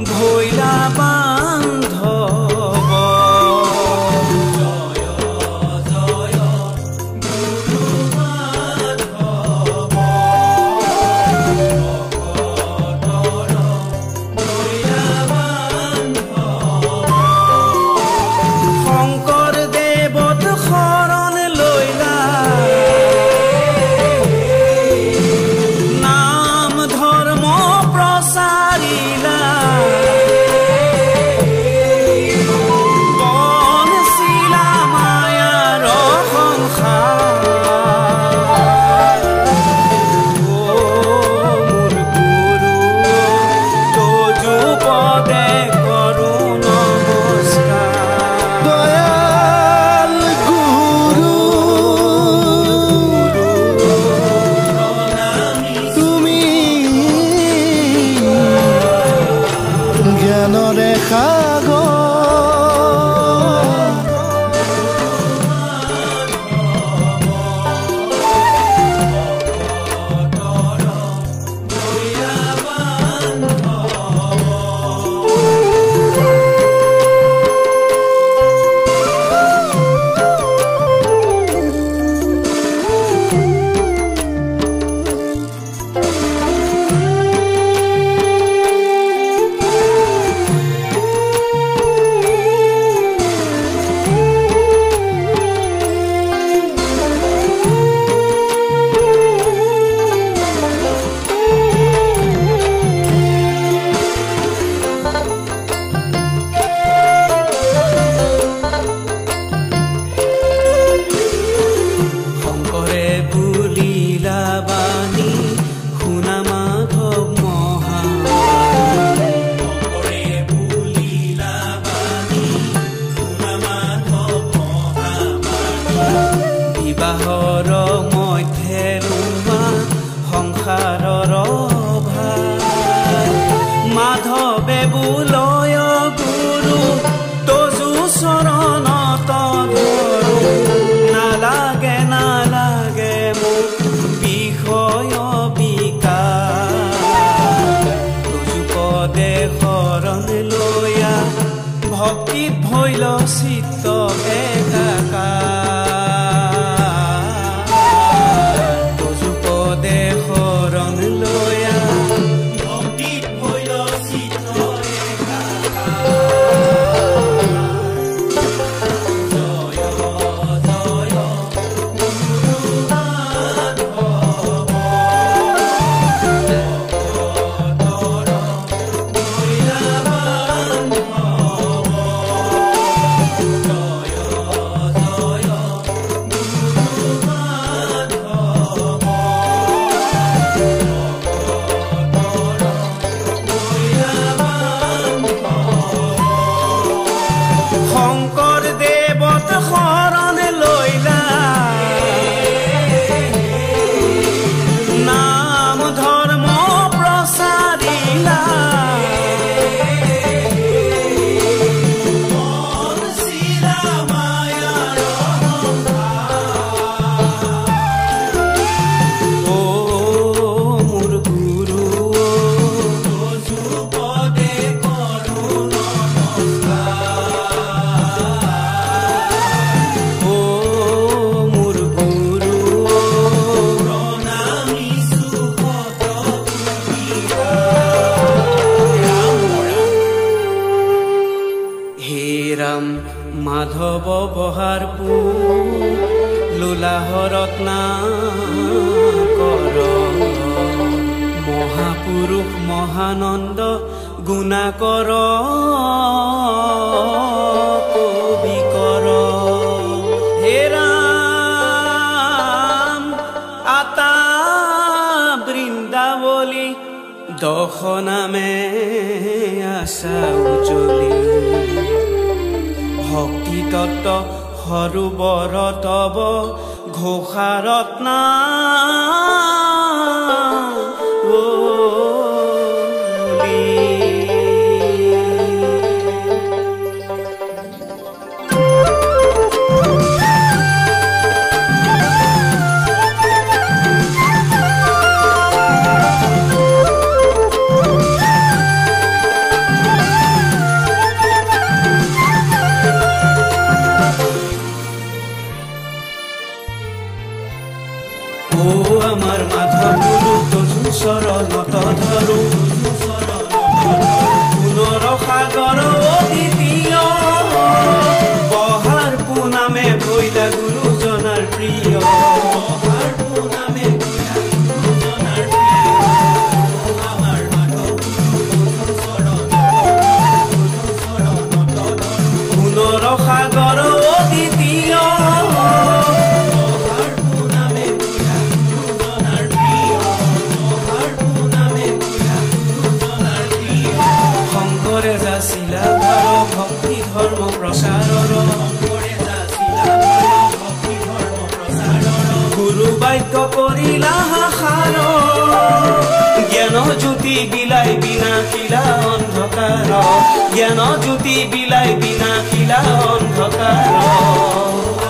ভৈলা বান্ধৱ। জয় জয় গুৰু মাধৱ, ভকতৰ ভৈলা বান্ধৱ। শংকৰ দেৱত শৰণ লৈলা, নাম ধৰ্ম প্ৰচাৰিলা। বনশিলা মায়াৰ সংসাৰ। অ মোৰ গুৰু, তজু পদে কৰো নমস্কাৰ। দয়াল গুৰু তুমি জ্ঞানৰে সাগৰ, শংকৰে বুলিলা বাণী, শুনা মাধৱ মহাবাণী। শংকৰে বুলিলা বাণী, শুনা মাধৱ মহাবাণী। বিবাহৰ মধ্যে লোৱা সংসাৰৰ ভাৰ। মাধৱে বোলয় গুৰু, তজু চৰণত ধৰো। নালাগে নালাগে মোক বিষয় বিকাৰ। তজু পদে শৰণ লৈয়া ভক্তিত ভৈল চিত্ত একাকাৰ। তজু পদে শৰণ লৈয়া ভক্তিত ভৈল চিত্ত একাকাৰ। জয় জয় গুৰু মাধৱ, ভকতৰ ভৈলা বান্ধৱ। জয় জয় গুৰু মাধৱ, ভকতৰ ভৈলা বান্ধৱ। শংকৰ দেৱত শৰণ লৈলা, নাম ধৰ্ম প্ৰচাৰিলা। বনশিলা মায়াৰ অ মোৰ গুৰু, তজু পদে কৰো নমস্কাৰ। অ মোৰ গুৰু, প্ৰণামিছো শত হে ৰাম মাধৱ বহাৰপুৰ, লোলাহ ৰত্না কৰ। মহাপুৰুষ মহানন্দ গুণাকৰ কবি কৰ। হে ৰাম আতা বৃন্দাবলী, দশ নামে আশা উজলি। ভক্তি তত্ত্ব সৰোবৰ তব ঘোষাৰত্না। জ্যোতি বিলাই বিনাশিলা অন্ধকাৰ, জ্ঞান জ্যোতি বিলাই বিনাশিলা অন্ধকাৰ।